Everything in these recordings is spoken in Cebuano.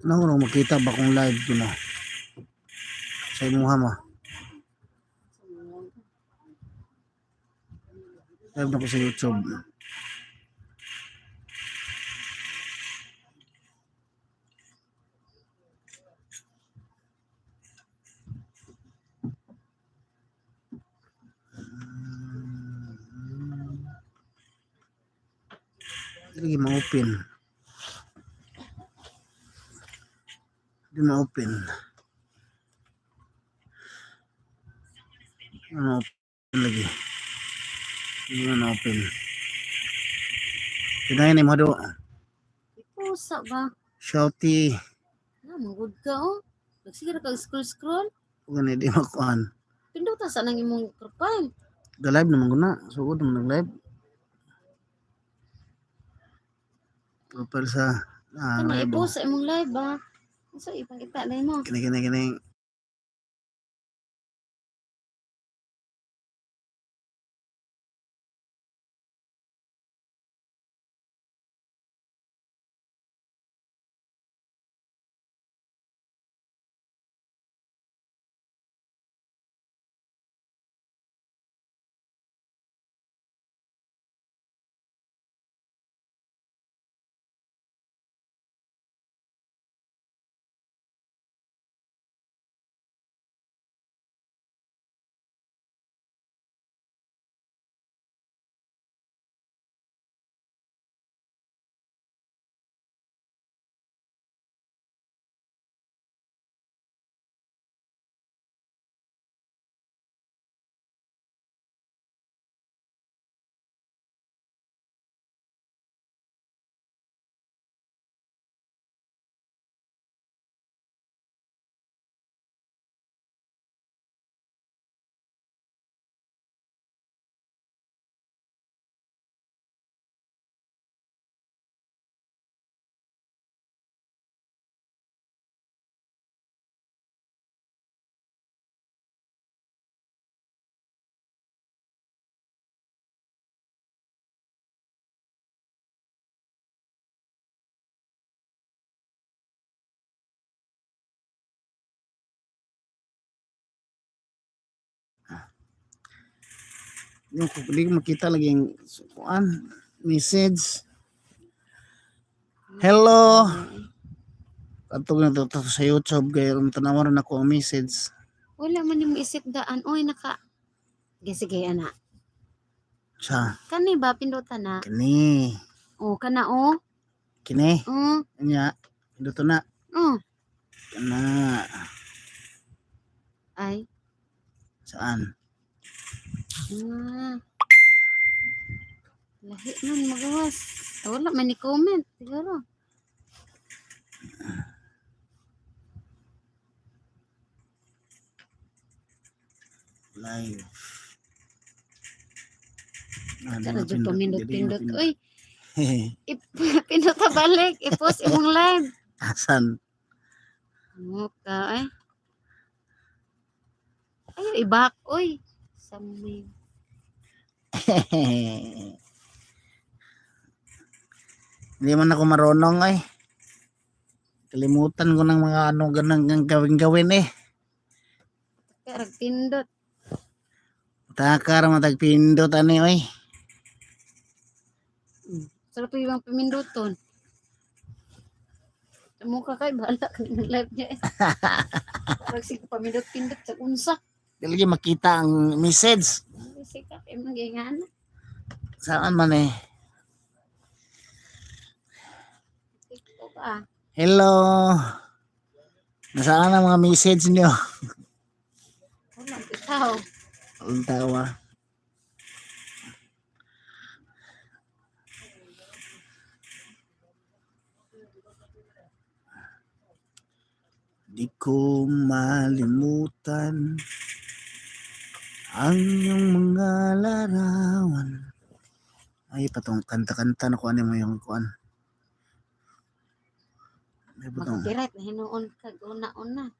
Ano ko makita ba kung live ko na? Sa imuha mo. Live na ko sa YouTube. Lagi ma-open. Di ma-open. Ano open lagi? Hindi na na-open. Pinayin ni mo do. Ipusa ba? Shouty. Na, manggod ka oh. Nagsige ra kag scroll scroll. Gani di makuan. Pinduta sa nang imong profile. The live naman ko na. Sugod naman nag-live. Profile sa Kana live. Oh. i-post sa imong live ba? Unsa ipakita dai mo? Kini kini kini. Yung di ko makita lagi yung kuan message. Hello. Ato na to sa YouTube kay ron tanawan na ako ang message. Wala man yung isip daan. Oy, naka. Sige, sige, ana. Sa Kani ba pinduta na? Kini. Oh, kana oh. Kini. Oh, Nya. Dito na. oh. Kana Ay. saan? Ah. Lahi man magawas. Ah, wala man ni comment siguro. Live. Ah, di Tara jud mapindot, pamindot di pindot. mapindot. Oy, pindot balik, i-post imong live. Asan? Muka ay. Ay, i-back oy. Samay. Hindi man ako marunong ay. Kalimutan ko ng mga ano ganang gawin gawin eh. Karag pindot. Takar matagpindot ani oy. Sarap yung ibang piminduton. Mukha kay bahala ka ng live niya eh. Parang sige pamindot-pindot sa unsa. Di lagi makita ang message. Kasi ka kay mga. Saan man eh. TikTok ah. Hello. Nasaan ang mga message niyo? Wala bitaw. Ang tawa. Di ko malimutan ang iyong mga larawan. Ay, patong kanta-kanta na kuan mo yung kuan. May patong. Makapiright na hinuon kag una-una.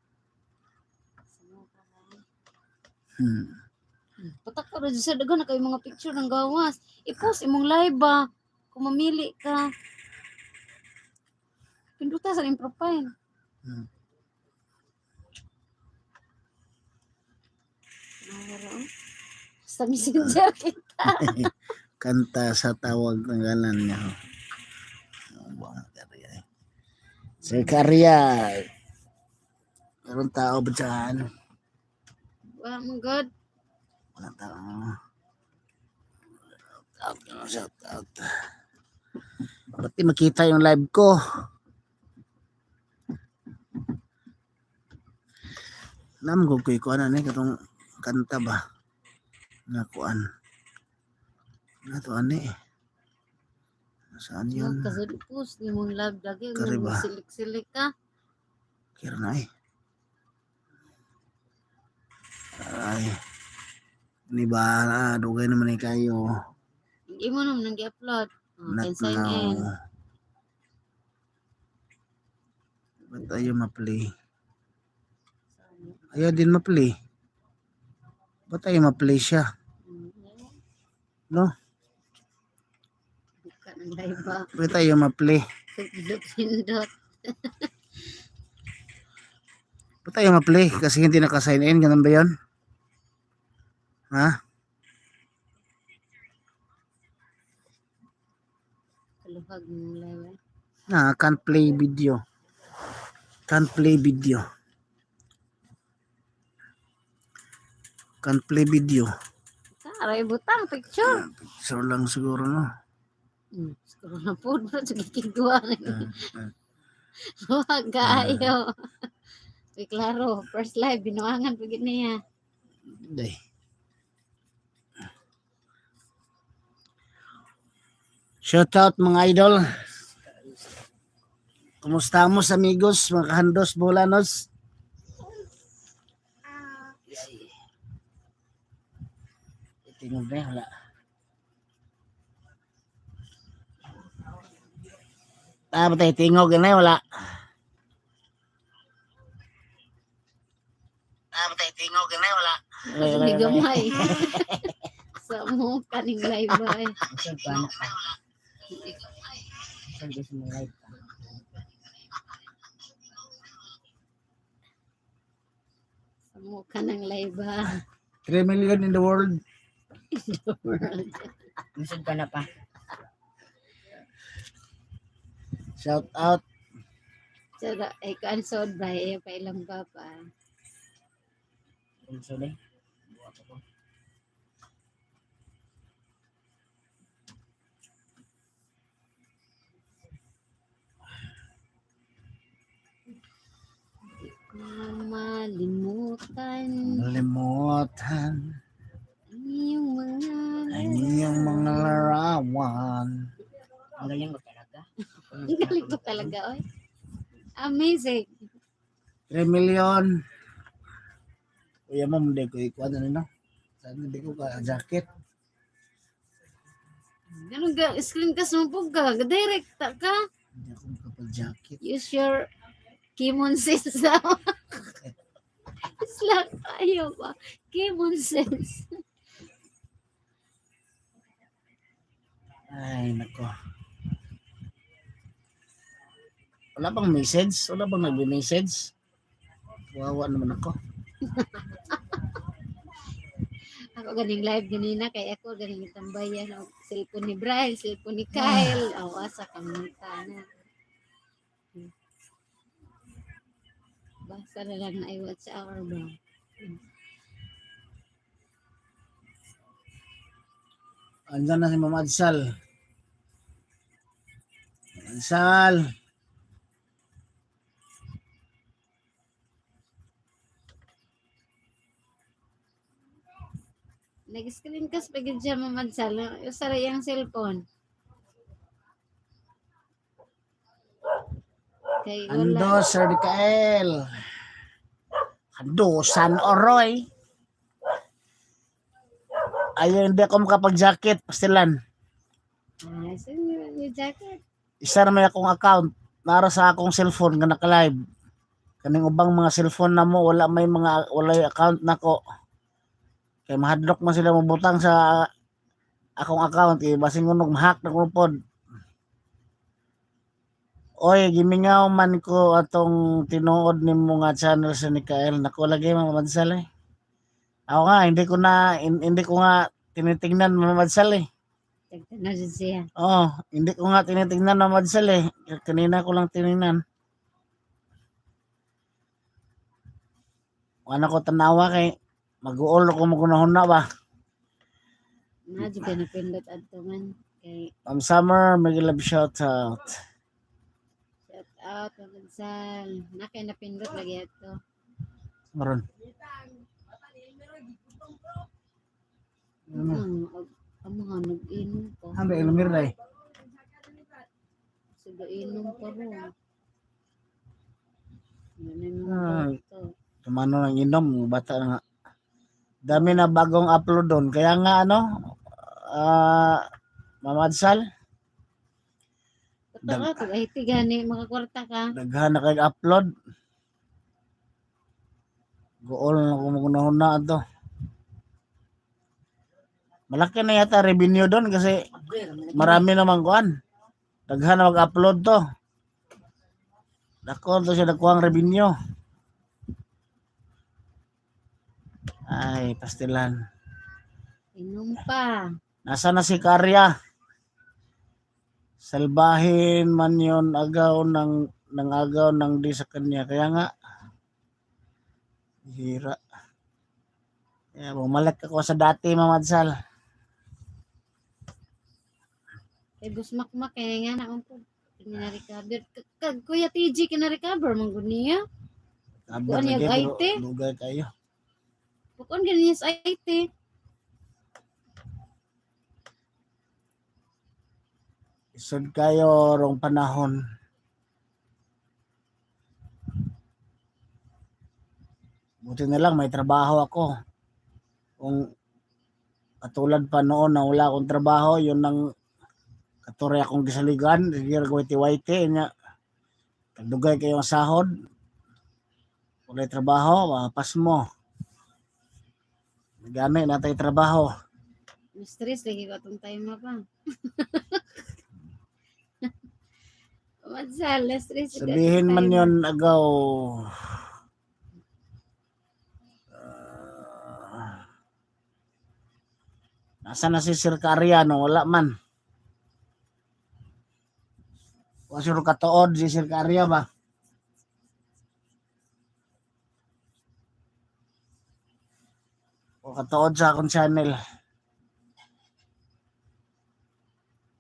Patak ka sa daghan na kayo mga picture ng gawas. I-post imong live ba? Kung mamili ka. Pinduta sa imong profile. Nawara, oh. Sa Messenger kita. Kanta sa tawag ng ngalan niya. Oh. Ang Karya, eh. Sir Karya. Meron tao ba dyan? Wala mo god. Walang tao. Shout out, shout out. Ba't di makita yung live ko? Nam ko kuy kuan ani katong kanta ba? Na kuan. Na to ani. Saan Yun. yun? Kasud post ni mong live lagi. Kari ba? Silik-silik ka. Kira na eh. Ay. Ni ba, ah, dugay naman eh kayo. Hindi mo naman nang i-upload. Oh, Not can sign in. now. Ba't ayaw ma-play? Ayaw din ma-play. Ba't ayaw ma-play siya? No? Buka ng live ba? Ba't ayaw ma-play? Pindot-pindot. Ba't ayaw ma-play? Kasi hindi naka-sign in. Ganun ba yun? Ha? Kaluhag ng live eh. Na, can't play video. Can't play video. Can't play video. Taray, butang picture. Picture lang siguro, no? Siguro na po. Sige, kigwa na. Ah, ah. Huwag kaayo. Uy, klaro, first live, binuangan pag niya. Hindi. Shout out, mga idol. Kumusta mo amigos, mga kahandos, bolanos? Yay. Tingog na, wala. Ah, patay, tingog na, wala. Ah, patay, tingog na, wala. Wala, wala, Hindi wala. gamay. Sa mo kaning live ba eh. Saan ko anak ka? Saan gusto mo live ka? Sa mo kanang live ba. 3 million in the world. Saan ka na pa? Shout out. So, ay kansod ba eh, pa ilang papa. Kung saan eh? Buwa ko. Ko malimutan Limutan ang iyong mga ang iyong mga larawan. Ang galing ko talaga. Ang galing ko talaga, oy. Amazing. 3 million. Kuya mo, hindi ko ikuha na no? Sana hindi ko ka jacket. Ganun ka, screen ka sumupog ka. Direct ta ka. Hindi ako makapag-jacket. Use your common sense daw. It's like, ayaw ba? Common sense. Ay, nako. Wala bang message? Wala bang nagbe-message? Wawa naman ako. Ako ganing live ganina kay ako ganing tambayan og cellphone ni Brian, cellphone ni Kyle. Aw, asa kamuta na. Basta na lang na i-watch hour ba. Andyan na si Mama Adsal. Adsal. Nag-screen cast pa gid siya mamadsal. Usara iyang cellphone. Kay wala. Ando, Sir Mikael. Ando, San Oroy. Ayun, hindi ako makapag-jacket. Pastilan. Ah, saan yung jacket? Isa na may akong account. Nara sa akong cellphone nga naka-live. Kaning ubang mga cellphone na mo, wala may mga, wala yung account nako. Kay mahadlok man sila mabutang sa akong account. Eh, basin kunog, mahack na kuno pod. Oy, gimingaw man ko atong tinuod nimo nga channel sa Mikael. Nako lagi, Mama Madsal eh. Ako nga hindi ko nga tinitingnan, Mama Madsal eh. Tagtanaw jud siya. Oo, hindi ko nga tinitingnan, Mama Madsal eh. Kanina ko lang tiningnan. Wala ko tanawa kay mag-uol ko magunahon na ba. Na jud kay napindot adto man kay Ma'am Summer, may love shout out. Shout out, Mamadsal. Na kay napindot lagi adto. Maron. Ano? Amo nga nag-inom pa. Ano ilamir day? Sige, inom pa ro. Ano yung Ah. bata? Tumano ng inom, bata na nga. Dami na bagong upload doon. Kaya nga ano, Mama Adsal, Bata ka, pag ahiti gani, makakwarta ka. Daghan na kay upload. Gool na kumukunahon na ato. Malaki na yata revenue doon kasi marami naman kuan. Daghan na mag-upload to. Dako to siya nakuha ang revenue. Ay, pastilan. Inom pa. Nasa na si Karya? Salbahin man yon agaw ng agaw ng di sa kanya. Kaya nga, hira. Kaya bumalik ako sa dati, Mamadsal. Kay busmakmak, kaya nga na ko. Kina-recover. Kuya TJ, kina-recover, man gud niya. Kabar Kuan lagi, yung pero IT? dugay kayo. Bukon gani niya sa IT. Isod kayo rong panahon. Buti na lang may trabaho ako. Kung katulad pa noon na wala akong trabaho, yun ang katuray akong gisaligan, sige waiti-waiti nya. Tagdugay kayo ang sahod. Walay trabaho, mapas mo. Gani natay trabaho. Stress lagi ko atong time na pa. Madsal, stress lagi atong Sabihin man time. yon agaw. Ah, nasa na si Sir Cariano? Wala man. Wa sure katuod si Sir Caria ba? O katuod sa akong channel.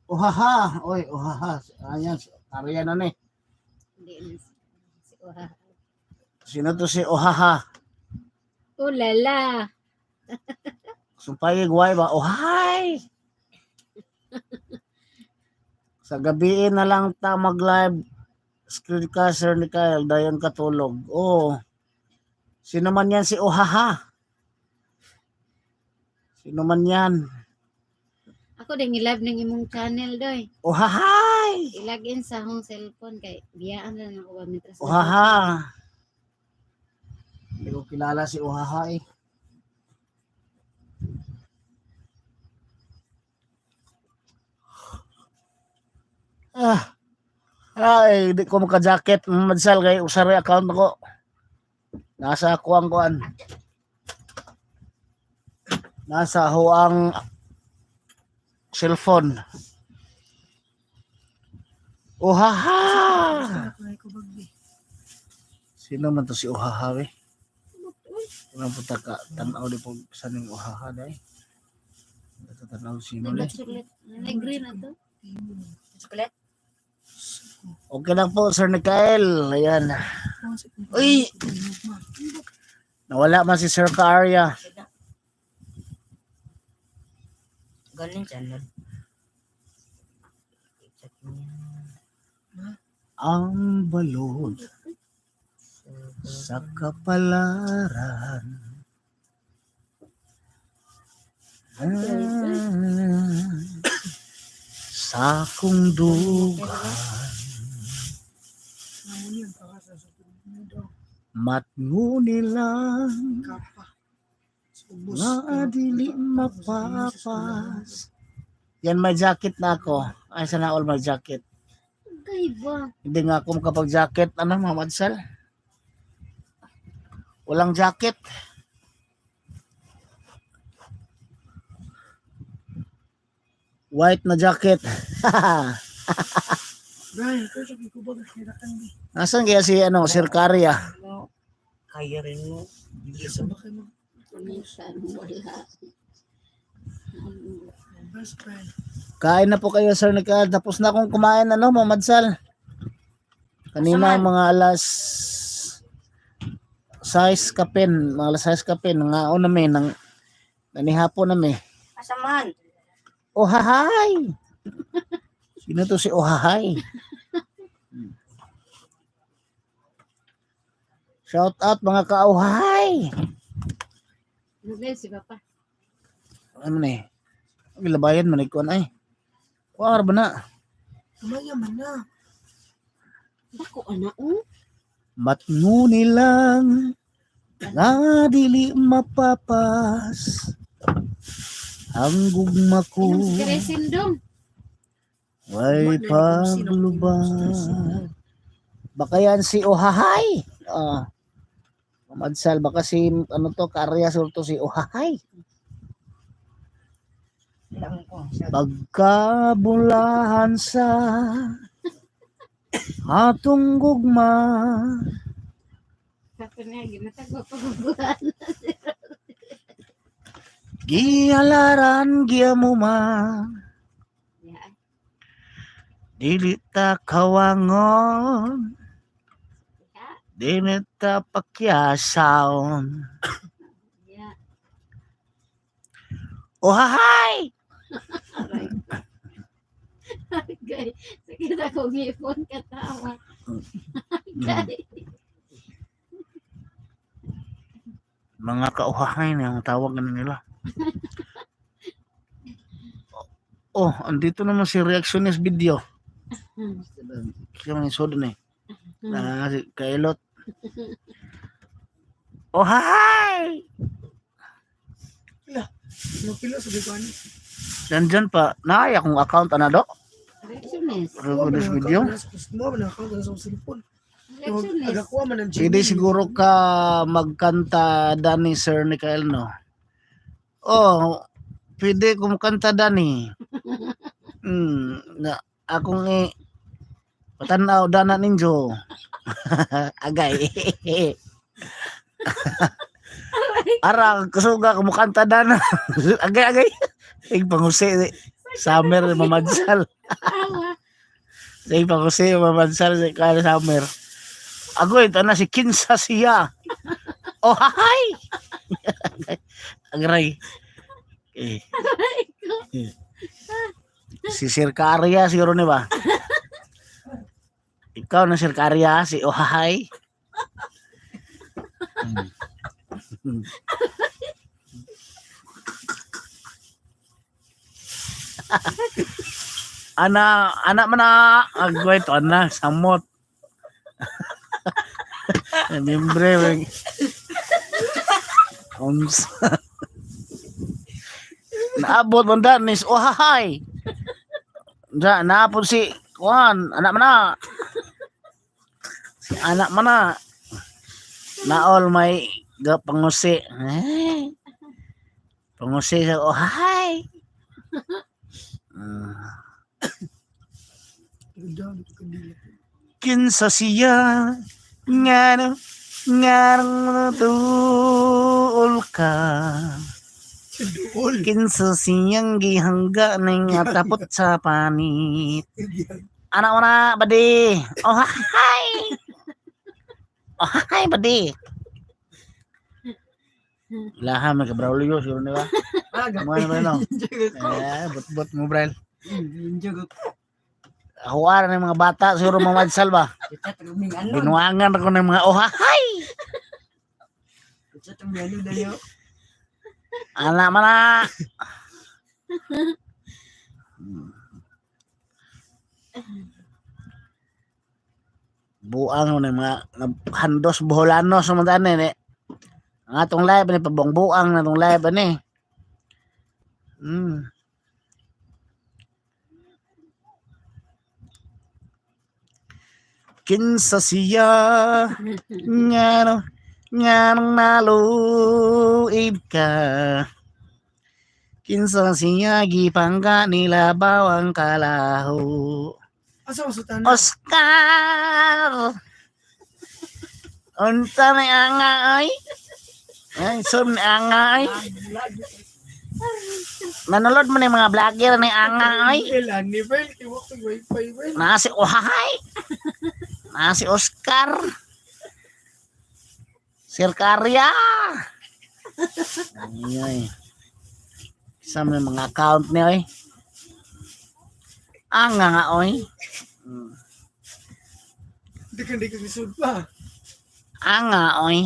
Ohaha! Oy, ohaha. Ayan, Caria na ni. Hindi na si Oha. Sino to si Ohaha? Oh lala. Sumpayig why ba? Oh, hi! Sa gabi na lang ta mag-live screencaster ni Kyle dayon katulog. Oo. Sino man yan si Ohaha? Sino man yan? Ako din i-live ng imong channel doy. Ohahay! I-login sa akong cellphone kay biyaan na lang ako ba mitras. Ohaha! Hindi ko kilala si Ohaha eh. Ah. Ay, di ko maka-jacket, Madsal, kay usari account ko. Nasa kuang kuan. Nasa huang cellphone. Ohaha! Sino man to si Ohaha eh? Unang punta ka, tanaw di po sa ning Ohaha day. Tanaw sino ni. Nag-green na to. Chocolate? Okay lang po, Sir Mikael. Ayan. Uy! Nawala man si Sir Kaaria. Galing channel. Chat niya. Ang balon sa kapalaran. Sa akong dugan. Matnguni lang nga dili mapapas. Yan, may jacket na ako. Ay, sana all may jacket. Agay ba? Hindi nga ako makapag-jacket, ano, Ma'am Adsal? Walang jacket. White na jacket. Brian, ito sa kikubag kirakan di. Nasaan kaya si ano, Sir Caria? Mo. Kaya rin mo. Isa ba kayo mag Minsan wala. best friend? Kain na po kayo, Sir Nicole. Tapos na akong kumain, ano, Ma'am Adsal? Kanina Asaman? mga alas 6 kapin, mga alas 6 kapin, ngaon nami nang nanihapon nami. Asaman. Ohahay! Sino to si Ohahay? Shout out mga ka-Ohahay! Ano ba yun si Papa? Ano na eh? Ang labayan man ikuan ay. Kuar ba na? Kumaya man na. Dako ana oh. Matnuni lang nga dili mapapas ang gugma ko Inom si Kresin dong. way paglubad. Baka yan si Ohahay. Ah. Madsal, baka si ano to, Karya to si Ohahay. Lang ko. Pagkabulahan sa atong gugma. Sabi niya, ginatagwa pagbubuhan. Gialaran giamuma. Yeah. Dili ta kawangon. Dili ta pakyasaon. Yeah. Ohahay! Aray. Agay. Sakit ako ngipon katawa. Agay. Mga kauhahay na ang tawag na nila. Oh, andito naman si reactionist video. Siya man yung eh. Ah, si Kailot. Oh, hi! Mapila sa bigani. Nandyan pa. Naay akong account ana do. Reactionist. Reactionist video. Mo man account na sa cellphone. Reactionist. Agakuha man ang Pwede siguro ka magkanta Danny Sir Nicael no. Oh, pwede kumkanta Danny. Na akong patanaw dana ninjo. Agay. Ara kusuga kumukanta dana. Agay agay. Ay pangusi summer mamadsal. Tawa. Say pangusi mamadsal sa kada summer. Agoy ito na si Kinsa siya. Oh, hi. Agray. Eh. Si Sir Caria siguro ni ba? Ikaw na Sir Caria, si Ohahay. Ana, ana man na. Agoy to ana, samot. Miyembre, Unsa. Naabot man da nis ohahay. Da naapod si kuan, anak man na. Si anak man na. Naol may ga pangusi. Eh. Pangusi sa ohahay. Kinsa siya ngano ngarang tuol ka. Duol. Kinsa siyang gihangga ning atapot sa panit. Anak mo na, badi. Oh, hi. Oh, hi, badi. Laha, may kabraulyo, siguro nila. Ah, Mga naman, no? Eh, but-but mo, Brel. Injo ko. Ako ara ng mga bata, siguro mamadsal ba? Kita tuming ano. Binuangan ako ng mga ohahay. Kita tuming ano dayo. Anak mana? Buang mo ng mga handos boholanos naman tani ni. Ang atong live ni pabong buang na tong live ani. Kinsa siya ngano nganong naluib ka. Kinsa siya gipangga nila bawang kalaho. Asa ko sa tanan? Oscar! Unsa may anga ay? Ay, sum ni anga ay. Nanonood mo ni mga vlogger ni anga ay. El, ani Bel, tiwak ko wifi Bel. Na si Ohahay. Na si Oscar. Sir Karya. Ay, ay. Sa may mga account niya ay. Anga nga oy. Di ka lisod pa. Anga oy.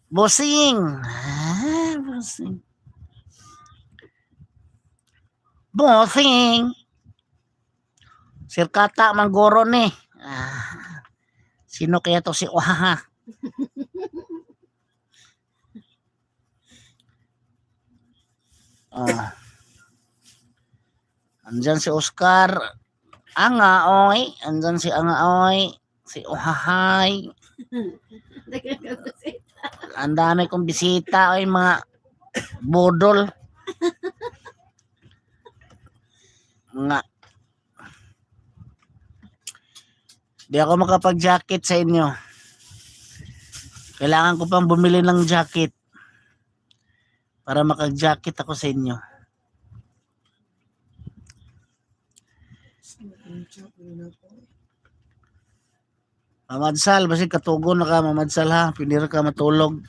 Bossing. Ah, bossing. Bossing. Sir Kata manggoro ni. Ah, sino kaya to si Ohaha? Ah. Andyan si Oscar. Anga oy. Andyan si Anga oy. Si Ohahay. Ang dami kong bisita ay mga bodol. Mga di ako makapag-jacket sa inyo. Kailangan ko pang bumili ng jacket para makag-jacket ako sa inyo. Mamadsal, basi katugon na ka, mamadsal ha. Pinira ka matulog.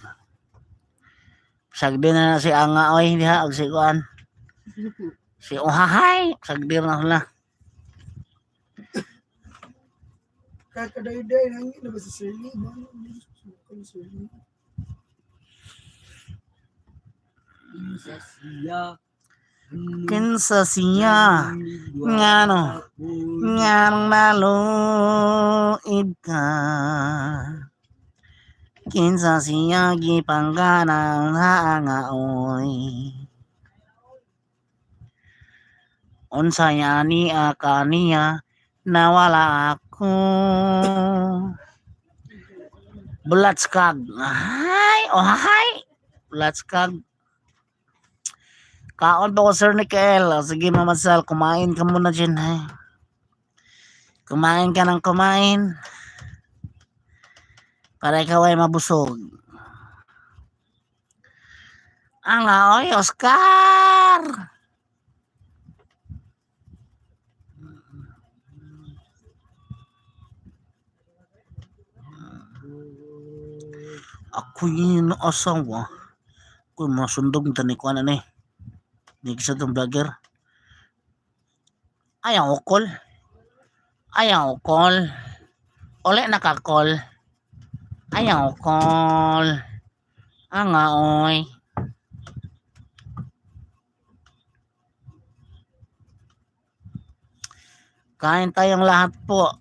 Sagdi na na si Anga oy, diha og si kuan. Si Ohahay, sagdi na sila. Kakadayday, nangin na ba si Sir Lee? Ba, ano, Sir Lee? Kinsa siya. Kinsa siya ngano nganong naluib ka. Kinsa siya gipangganang haangaoy. Unsa yani kaniya nawala ako. Bulatskag. Ay, oh hay. Bulatskag. Kaon pa ko, Sir Nickel. O, sige, Mama Sal, kumain ka muna dyan. Ay. Kumain ka ng kumain. Para ikaw ay mabusog. Ang aoy, Oscar! Ako'y naasawa. Ako'y masundog na ni Kuan ano eh. Hindi sa itong vlogger. Ay, ang ukol. Ay, ang ukol. Uli nakakol. Ay, ang ukol. Ang aoy. Kain tayong lahat po.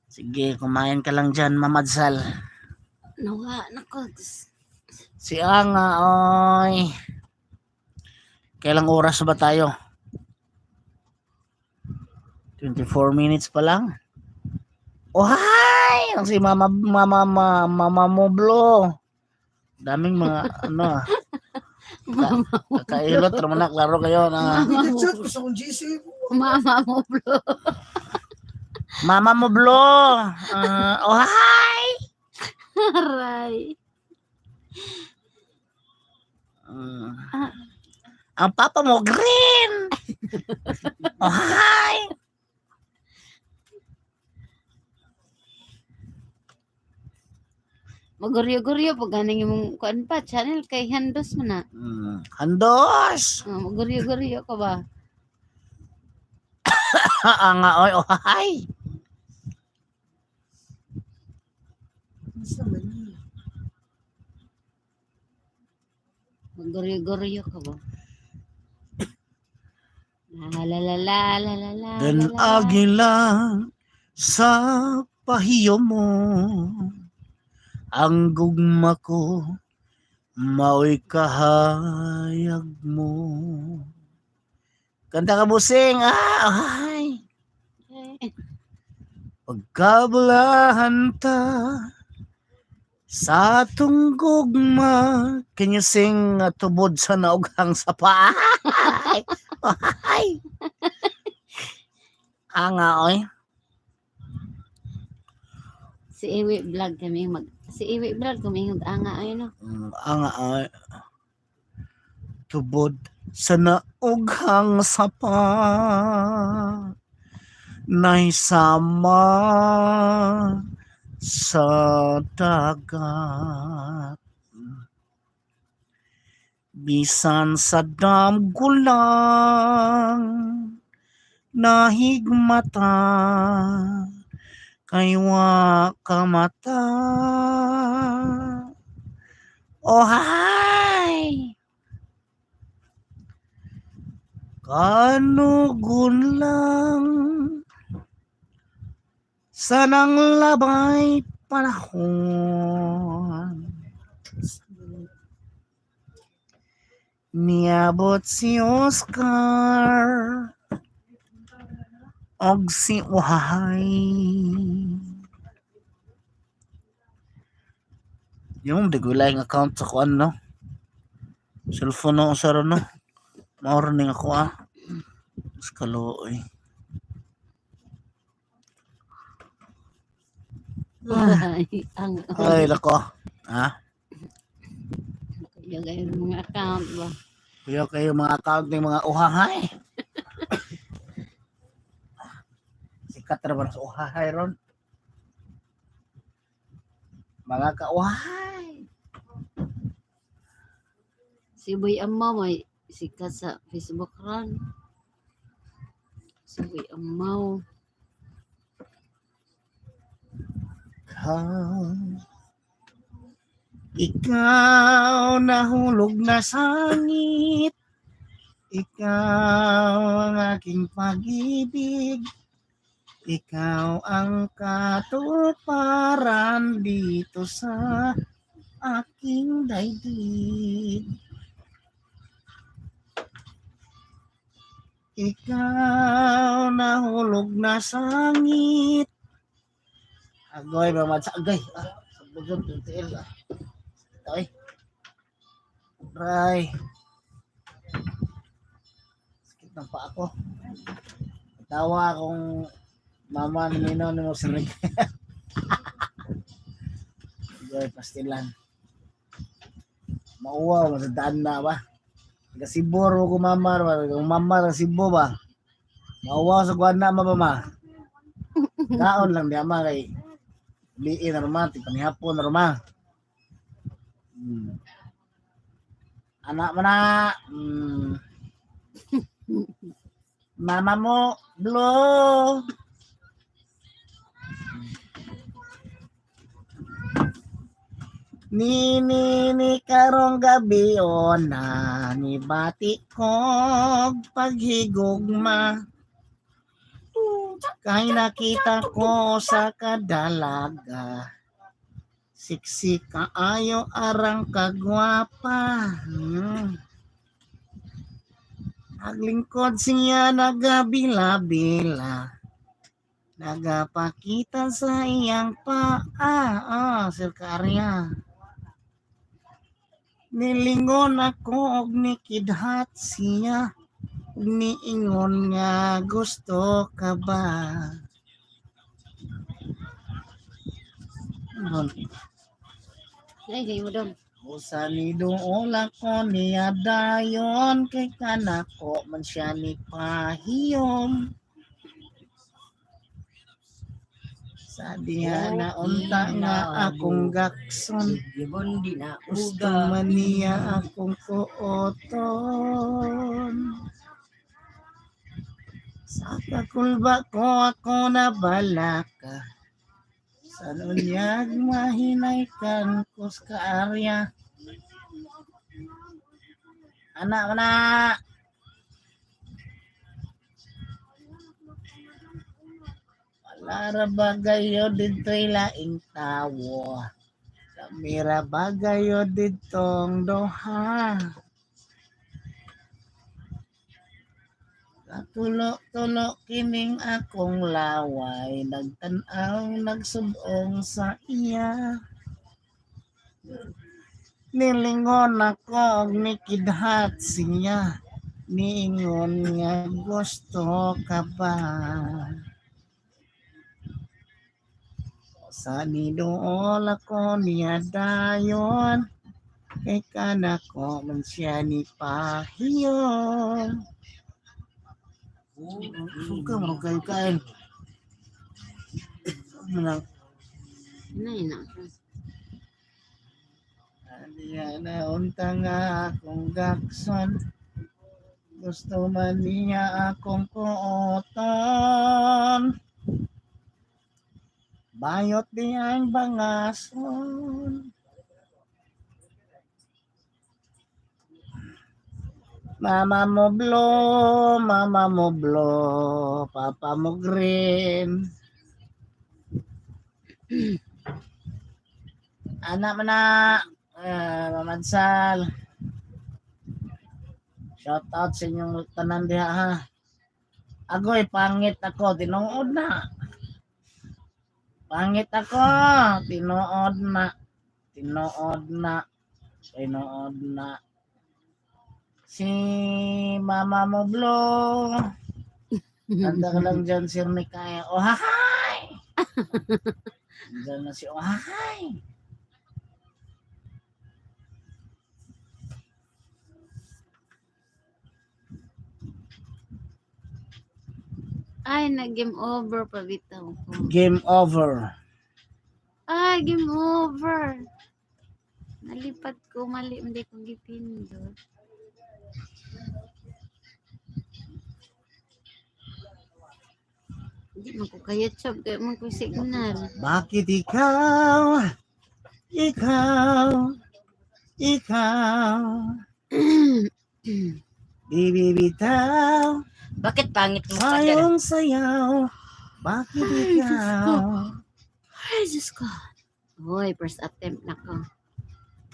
Sige, kumain ka lang dyan, Mamadsal. Nawa, nako. Si Anga, oy. Kailang oras ba tayo? 24 minutes pa lang. Oh, hi! Ang si Mama, Mama, Mama, Mama Moblo. Daming mga, ano, ah. Mama, Kakailot, raman na, klaro kayo na. Mama mo. Chat ko sa akong GC. Mama mo, bro. Mama Moblo! Ah, oh, hi! Aray. Ang papa mo, green! Oh, hi! Maguryo-guryo pag ganing imong kuan pa channel kay handos man na. Handos! Oh, maguryo-guryo ka ba? Anga, oy, oh, hi! Basta man niya. Maguryo-guryo ka ba? La la la la la la la. Dan la, la. agila sa pahiyo mo ang gugma ko mao'y kahayag mo. Kanta ka busing. Ah, ay. Ay. Pagkabulahan ta sa atong gugma. Can you sing "Tubod sa Naughang Sapa"? Ay! Ay! Anga, oy. Si Iwi Vlog kami mag si Iwi Vlog kami anga ay no. Anga, oy. Tubod sa naughang sapa, naisama sa dagat, bisan sa damgulang nahigmata, kay wa kamata. Oh, hi! Kanugon lang sa nang labay panahon. Niabot si Oscar og si Uhay. Yung di ko yung account sa kuan, no? Cellphone no, sa no? Mauro ning ako ah. Mas kaluoy. Ay, ang Ay, lako. Ha? Yung kayo ng mga account ba. Kuya kayo mga account ng mga uhahay. Sikat ra ba sa uhahay ron? Mga ka-uhahay. Si Boy Amma may sikat sa Facebook ron. Si Boy Amaw. Ikaw, ikaw nahulog na sangit. Ikaw ang aking pag-ibig. Ikaw ang katuparan dito sa aking daigdig. Ikaw nahulog na sangit. Agoy, mamad sa agay. Ah, sa bugod, tiil. Ah. Ito ay. Aray. Sakit ng paa ko. Tawa akong mama ni Mino ni mo si Rick. Agoy, pastilan. Mauwaw, masadaan na ba? Taga Cebu ro ko mama ro, kung mama taga Cebu ba? Mauwaw sa kuan na ma ba ma? Kaon lang di ama kay liin na roma, panihapon na roma. Anak mo na. Mama mo, blue. Ni ni ni karong gabi o na ni bati kog paghigugma. Kay nakita ko sa kadalaga. Siksi kaayo arang kagwapa. Naglingkod siya nagabila-bila. Nagapakita sa iyang paa. Ah, Sir Karya. Nilingon ako og nikidhat siya. Ug niingon nga gusto ka ba? Ano? Ay, kayo mo dong. Usa ni duola ko niya dayon kay kanako man siya ni pahiyom. Sa diha na unta nga akong gakson. Gibon di na Gusto uga. man niya akong kuoton. Sa kakulba ko ako nabalaka. Sa unyag mahinay kan kus kaarya. Anak anak. Wala ra ba gayo dito'y laing tawo? Kamira ba gayo ditong doha? Katulo-tulo kining akong laway, nagtan-aw, nagsubong sa iya. Nilingon ako og nikidhat siya. Niingon nga gusto ka ba? Sa nidool ako niya dayon, kay kanako man siya ni pahiyon. Suka mo kayo kain. Ano lang? Ano yun na? Aniya na unta nga akong gakson. Gusto man niya akong kuoton. Bayot di ang bangason. Mama mo blue, mama mo blue, papa mo green. Anak mo na, mamansal. Shout out sa inyong tanan diha ha. Agoy, pangit ako, tinuod na. Pangit ako, tinuod na. Tinuod na. Tinuod na. Si Mama mo blue. Tanda ka lang dyan, Sir Mikaya. Oh, hi! Diyan na si oh, hi! Ay, nag-game over pa bitaw ko. Game over. Ay, game over. Nalipat ko, mali, hindi ko gipindot. Hindi man ko kaya chop, kaya man ko signal. Bakit ikaw, ikaw, ikaw, bibibitaw, Bakit pangit mo ka dyan? sayong sayaw, bakit Ay, Diyos ko. ikaw, Ay, Diyos ko. Hoy, first attempt na ko.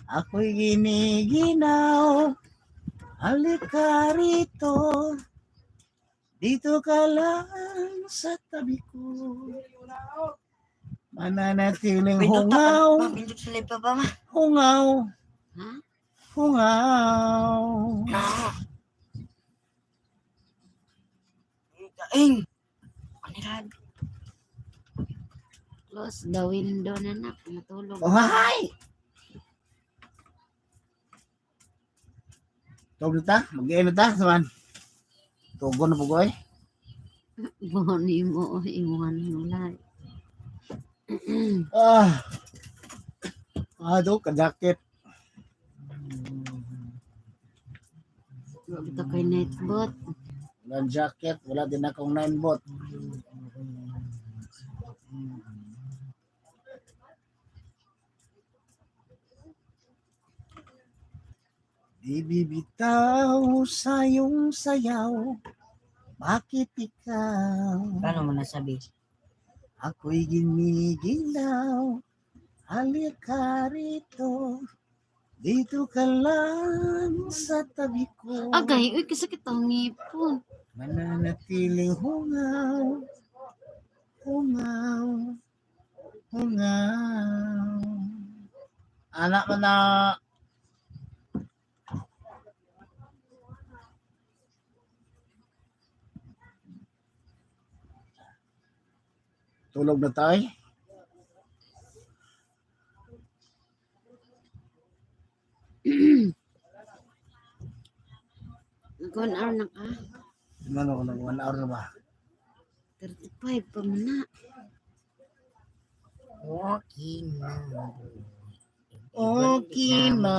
Ako'y giniginaw, halika rito, dito ka lang sa tabi ko. Mananatiling Pindot na, hungaw, pa, pindot sa live pa ba, ma? Hungaw, Ha? Hungaw. Ing! Ano? Close the window na na. Matulog. Oh, hi! Tugod na ta? Mag-iin na ta? Saman. Tugon na pugoy. Buhon imo, imuhan wala. Ah. Ado, kajakit. Wala bitaw kay nightbot. Walang jacket. Wala din akong nine bot. Di bibitaw sa iyong sayaw. Bakit ikaw? Paano mo nasabi? Ako'y giniginaw. Halika rito. Dito ka lang sa tabi ko. Agay, uy, kasakit ang ngipon. Mananatiling hungaw. Hungaw. Hungaw. Anak mo na. Tulog na tayo. Nag 1 hour na ka. Ano ko nag 1 hour na ba? 35 pa man na. Okay na. Okay na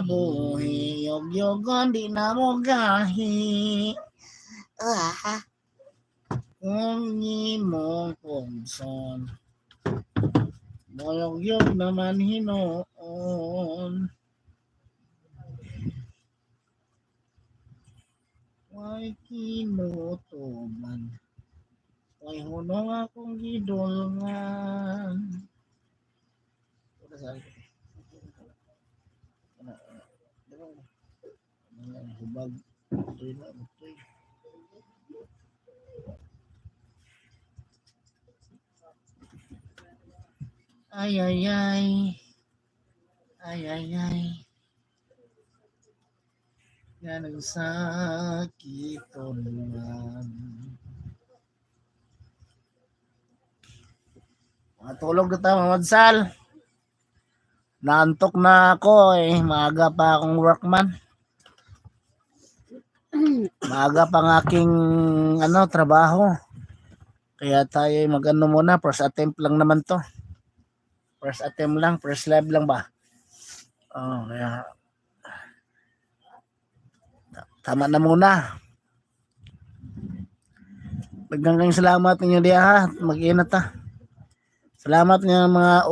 buhi, yog-yogon di na mo gahi. Ah, Kung imong kongson, moyogyog naman hinuon. Way kinutuban, way hunong akong gidulngan. Wala sa akin. Ano, ano, di ba? Ano, hubag. Ito'y na, ito'y. Ay, ay, ay. Ay, ay, ay. Yan ang sakiton man. Matulog na tayo, Mama Madsal. Naantok na ako eh. Maaga pa akong workman. Maaga pa ang aking ano, trabaho. Kaya tayo ay mag-ano muna. First attempt lang naman to. First attempt lang. First live lang ba? Oh, kaya tama na muna. Daghang salamat ninyo diha ha. Mag-inat ha. Salamat niya mga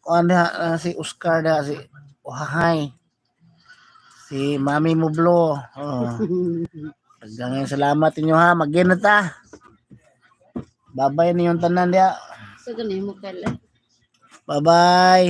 kuan diha, si Oscar diha, si Ohahay. Si Mami Mublo. Oh. Daghang salamat ninyo ha. Mag-inat ha. Babay ninyong tanan diha. So ganun mo, Kyle. Bye-bye.